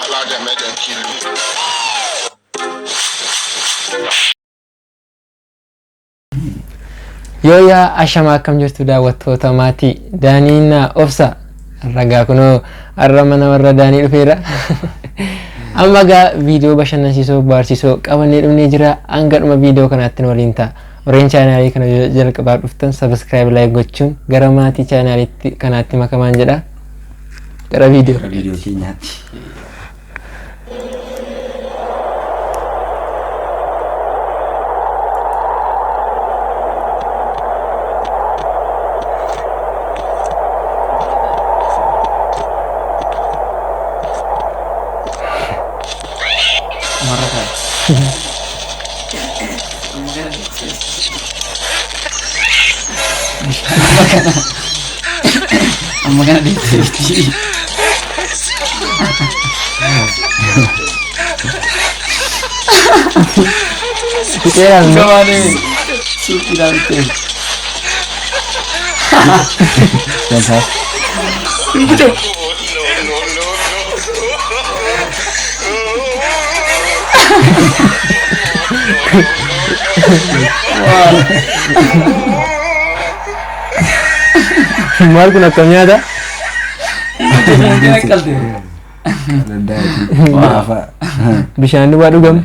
Allow them, make them kill you. Yooyaa ashamaa akkam jirtu daawwattoota maatii Daaniin obsa ragaa kunoo har'a mana warra Daanii dhufeera. Amma gaa viidiyoo bashannansiisoo barsiisoo qabannee dhufnee jira hanga dhuma viidiyoo kanaatti nu waliin ta'a. Warreen chaanaalii kana jalqabaa dhuftan subscribe like gochuun gara maatii chaanaaliitti kanaatti makamaan jedha. Gara viidiyoo. Gara viidiyoo keenyaatti. Marra taa'e. Amma kana deebiteetti. Fixeeraan Gabaanee suuqiidhaan bitee. Dansaaf. Oh, no, no, no, no. Maal kun akkam nyaata? Qalde. Danda'ati. Gaafa. Bishaan duwwaa dhugamu.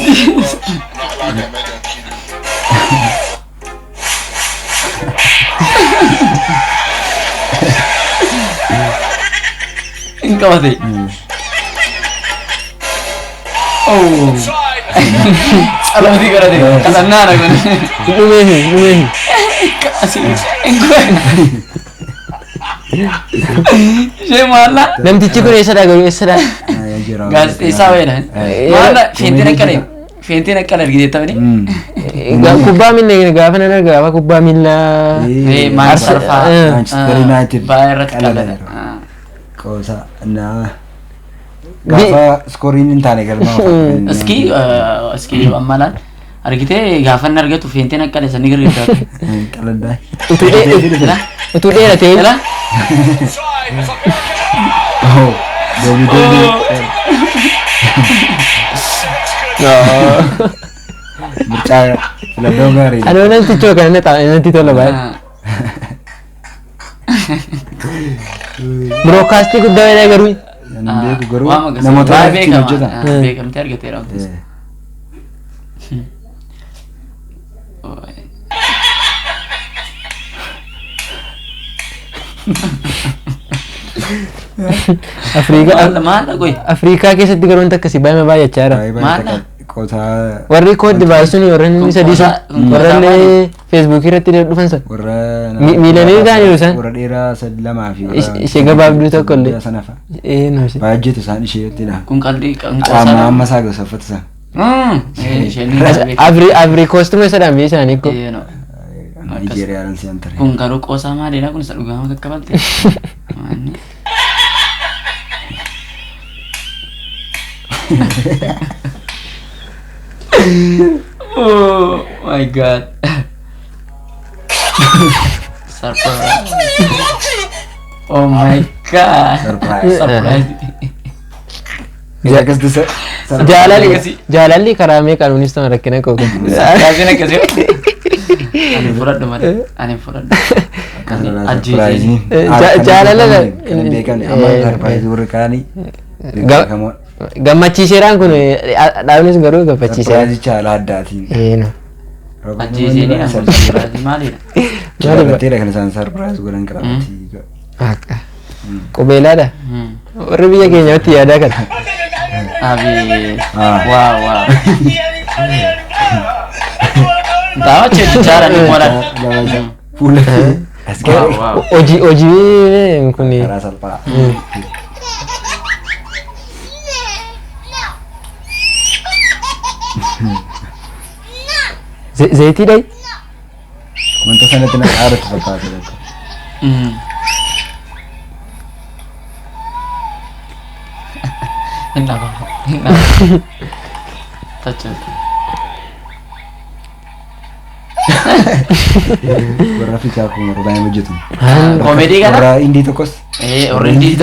Allow them, make them kill you. Hin qabate. Oh. Calamatii godhate. Qalannaadha kun. Dhumeehi dhumeehi. Asii hin godhe. Ishee maalla. Namtichi kun eessadha garuu eessadha? Gaazexeessaa wayiidha. Maalla feentiin akkana feentiin akkana argitee taphni. Kubbaa miilla gaafa nan arga gaafa kubbaa miillaa. Manchester fa'aa. Manchester United. Baay'ee irratti Qalala qalata. yeroo. Qoosa. Naa. Gaafa iskooriin hin taane galmaa. Iski iski amma laal argitee gaafa inni argatu feentiin akkana isa ni gargaara. Qaladdaa. Utuu dheeratee Jala. Oh. Deebii deebii. Mircaa filannoo gaarii. Anoo namtichoo kana natti tola baay'ee. Birookkaastii guddaa wayiidha garuu. Nan beeku garuu namoota ittiin hojjetan. Beekamtii argateera wanti sun. Afriikaa Maal qoy? Afriikaa keessatti garuu wanti akkasii baay'ee baay'achaa jira. Baay'ee Maal? baay'ee qoosaa Warri kooddi baay'isuun warra inni sadii sun Kun warra qoosaa illee feesbuukii irratti dhufan sun. warra Miilanii ta'aniiru isaan. Warra dheeraa sadi lamaa fi Ishee gabaabduu tokko illee. Sana fa'a. Ee nuusi. Baay'ee hojjetu isaan isheetti na. Kun qalbii kan Qaama amma isaa gosa uffata isaa. Isheen ni beekamti. Avri avri koostuma sadhaan biyya isaanii ko. Eh, no. Nigeriyaadhaan si'an ture. Kun garuu qoosaa maalidha kun isa dhugaama kakkabalte. Maanni. Oh my god. Surprise. Oh my god. Surprise. Surprise. Isa akkasitti Jaalalli Akkasii. jaalalli karaa meeqaan unis ta'an rakkina koo kun. Surprise akkasii. Ani fudhadhu malee. Ani fudhadhu. Akkasuma Ajjeesee. surprise. Jaalala Kan hin beekamne amma surprise warri kaanii beekamoodha. Gammachiiseeraan kun dhaabnis garuu gammachiiseera. Surprise haala addaatiin. Ee no. Ajjeesee ni surprise maalidha? Qalabbatteedha kan isaan surprise godhan qalabbattii. Akka. Qubeelaadha. Warri biyya keenyaatti yaadaa kana. Abi. Ah. Wow wow. Tawa jechaadha ni mola. Fuula as Wow gara wow. Hojii hojii kun karaa salphaa. Zayitii dhayi. Wanta sanatti na qaaratu fakkaata tokko. Hin dhaba. Hin dhaba. Tachuuti. Warra Afrikaa kun warra baay'ee hojjetu. Koomedii kana? Warra Indii tokkos. Warra Indii.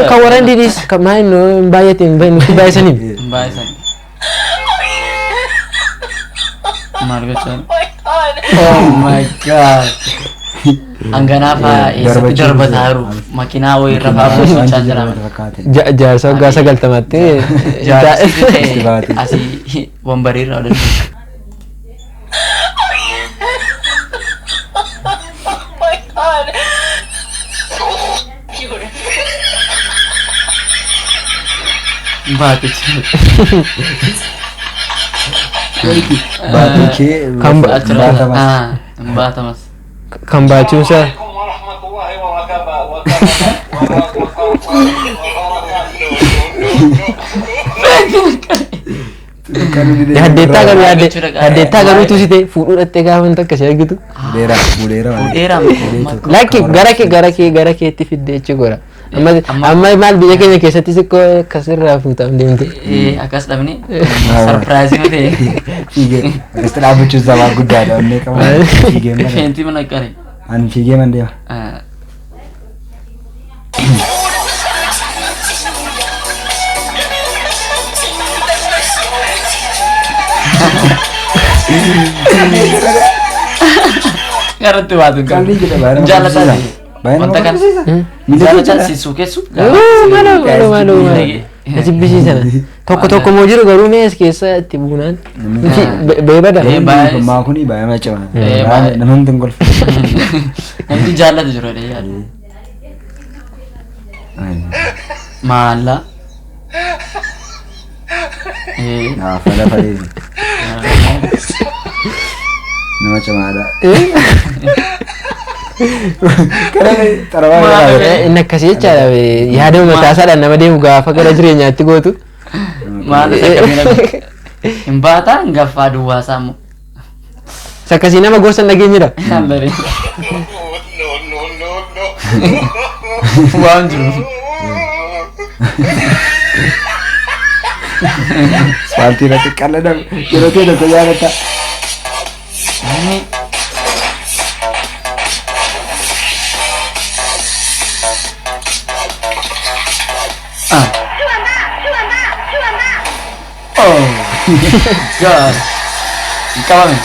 Kan warra Indiinis kan maal nu hin baay'ate hin nutti baay'isaniif. Hin baay'isan. Maal gochaa? Oh my god. Oh my God. Hanganaa fa'aa eessatti Darbachuu darbataa jiru? Makiinaa wayii irra fa'aa buusachaa jira. Fakkaate. Jaarsa waggaa 90tti. Jaarsi Itti baate. ta'e asii wambarii irraa olii. Oh my god. Baate jechuudha. Baatii kee Kan baatamas. Hin baatamas. Kan baachuunsaa. عليكم ورحمة الله وبركاته Yaaddeettaa garuu Maal jechuudha qaba? yaaddeettaa garuu tusite fuudhuu dhattee gaafa wanti akkasii argitu. Fuudheera. Fuudheera. Fuudheera. Lakki gara kee gara kee gara keetti fiddee jechuudha. Amma Amma- amma maal biyya keenya keessatti sikkoo akkasirraa fuutam deemte. Akkas dhabne sarpiraayizii ta'e. Fiigee. Akkasitti dhaabbachuun sabaa guddaadha. Onnee qaba. Fiigee mana. Feentii mana qare. Ani fiigee man deema. Garatti baatu hin Qalbii jedha baay'ee nama Jaalataa kolfisiisa. Baay'ee nama Wanta kana. kolfisiisa. Miidhagina Jaalataa jedha. si suukeessu. Maaloo maaloo maaloo Miidhagee. maaloo. Jibbisiisana. Tokko tokko immoo jiru garuu mee as keessa itti buunaan. Beebada. Baay'ee- Maa kuni baay'ee nama cima. Baay'ee. Namni hin kolfu. Namni jaallatu jiru jedhee yaada. Maalla. Naafa lafa deemi. Nama cimaadha. Kana xarabaa Maal- irraa Inni akkasii jechaadha yaada mataa isaadhaan nama deemu gaafa gara jireenyaatti gootu. Maal isa kamina hin baataa hin gaffaa duwwaasaa immoo. Isa akkasii nama gorsa hin dhageenyedha. Allee. No, no, no, no. Waan jiru. Ispaaltii irratti qalladam yeroo ta'e tokko yaadatta. Inni Ah. Oh God. Hin qabame.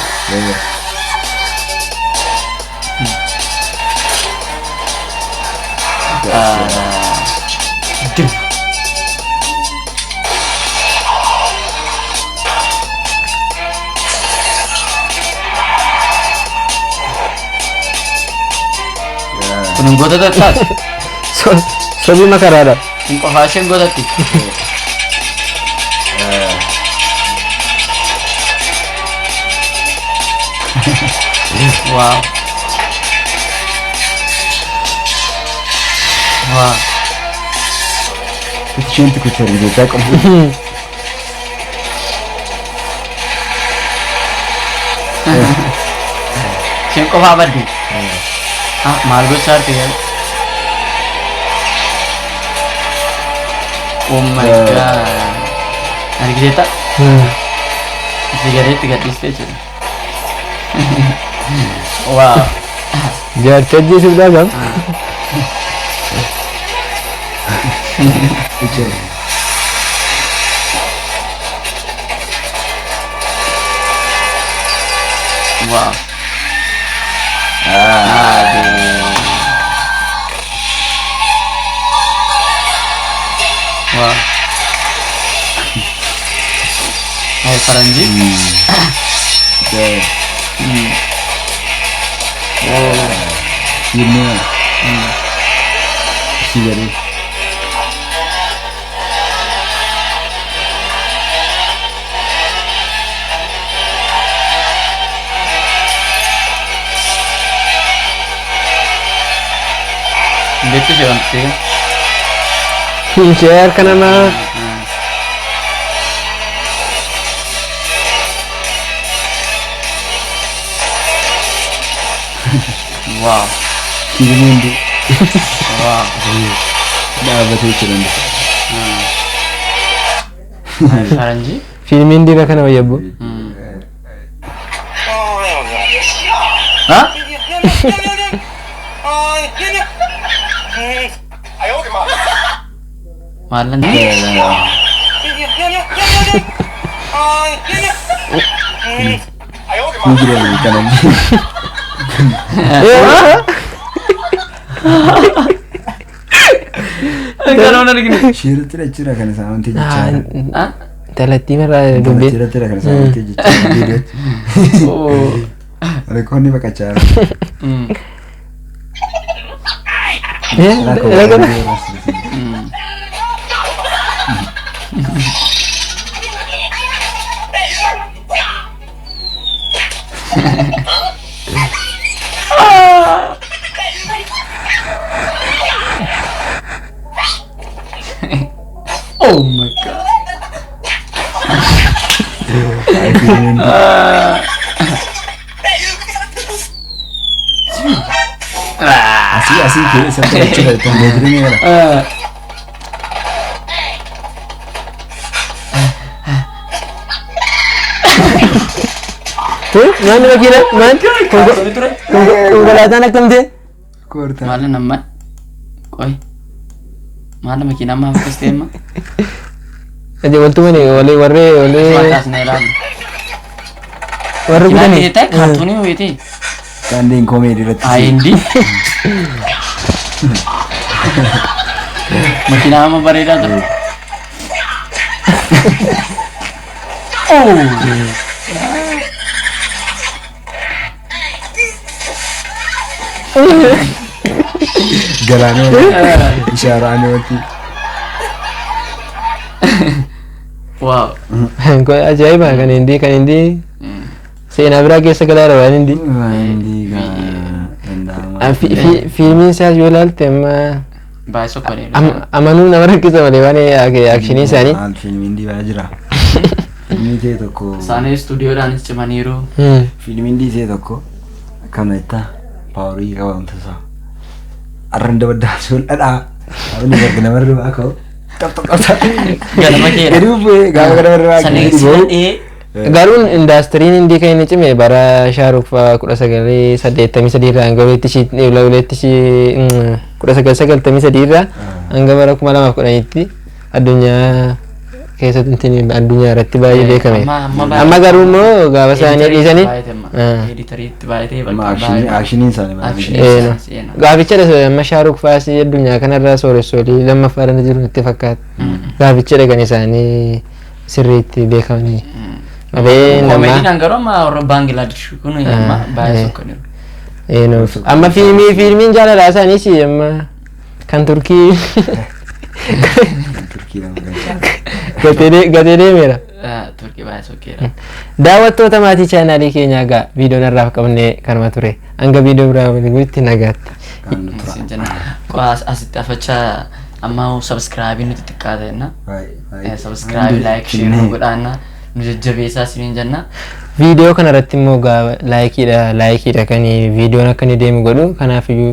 Ah. Dib. Kun hin gootota taate. Sobii makaraadha. Kun qofaa isheen gootatti. Wow. Wow. Isheen tukucha jechaa qabu. Isheen qofaa baddi. Ah, maal gochaa jirti yaa? Oh my God. Argiteetta? Itti gadeetti gadhiistee jechuudha. Wow. Jaartii ajjeesuuf dhaabam. Jechuudha. Wow. Wow. Ay, faranjii. Inni si jedhee. Beektu ishee wanti ta'e. Ishee harka namaa. Wow. Fiigni hundi Wow. dhaabbatee jira hundi. Faranjii. Fiilmiin dira kana wayyabbu. Ha? Maal lan? Ni jireenya kana. Kan waan arginu. Isheerratti jechuudha kan isaan wanti jechaa jiran. Ha? Talattii marraa dubbee. Isheerratti kan isaan wanti jechaa jiran viidiyootti. Oh. Rekoonni baqachaa jiru. Rakkoon. Oh my God. Asii asii keessatti jechuudha ittiin beekni gara. Maanni makiina maan konkolaataan akkam ta'e? Koortaa. Maal amma? Qoy. Maal makiina amma akkas ta'e amma? Aje waltumani walii warri walii Maataas na ilaalu. warri Makiinaa kutanii. ta'e kaartoonii ho'eete. Daandiin koomeedii irratti. IND. Makiinaa amma bareedaa ture. Oh. Galaana ishaaraan wanti. Wow. Ajaa'iba kan hindii kan hindii seenaa biraa keessa galaa waan hindii. Waanti danda'ama. Fiilmiin isaas yoo ilaalte amma Baay'ee sokkolee. amanuu nama rakkisa malee waan akshinii isaanii. Maal fiilmiin dibaa jira. Fiilmii ta'e tokko. Isaanis istuudiyoodhaanis cimaniiru. Fiilmiin dhiisee tokko akkam jettaa paaworii qaba wanta isaa. Arran dabaddaa sun dhadhaa. Arran bakka namarri baa ka'u. Xap xap xap. Ganama keedha. Gadi bu'ee gaafa ganama irraa Sanii gadi bu'u. sidhee. Garuu indaastiriin hindii kan inni cime bara Shaaruk fa'aa 1983 irraa hanga 1993 irraa hanga bara 2010tti addunyaa keessatti addunyaa irratti baay'ee beekame. Amma garuu immoo gaafa isaanii dhiisanii Editariitti baay'atee Amma bakka baay'ee. aakshiniin isaanii maal? Akshinii isaanii seena. Gaaficha amma Shaaruk fa'aas addunyaa kanarraa sooressoolii lammaffaa irra jiru natti fakkaata. Gaaficha kan isaanii sirriitti beekamanii. Malee nama Koomeediidhaan garuu amma warra Baangilaadesh kun amma baay'ee sokkoniiru. Amma fiilmiin jaalalaa isaaniis amma kan Turkii Turkii nama gatee deemeera. Turkii baay'ee sokkeera. Daawwattoota maatii chaanaalii keenyaa egaa viidiyoon har'aaf qabnee kanuma ture. Hanga viidiyoo biraa walitti nagaatti. Kan nu tura. Isin jenna. Qo'as asitti afachaa amma subscribe nuti xiqqaata jenna. Baay'ee. Subscribe, like, share nu godhaanna. Nu jajjabeessaa isiniin jenna. Viidiyoo kanarratti immoo laayikiidha laayikiidha kan viidiyoon akka inni deemu godhu kanaafiyyuu.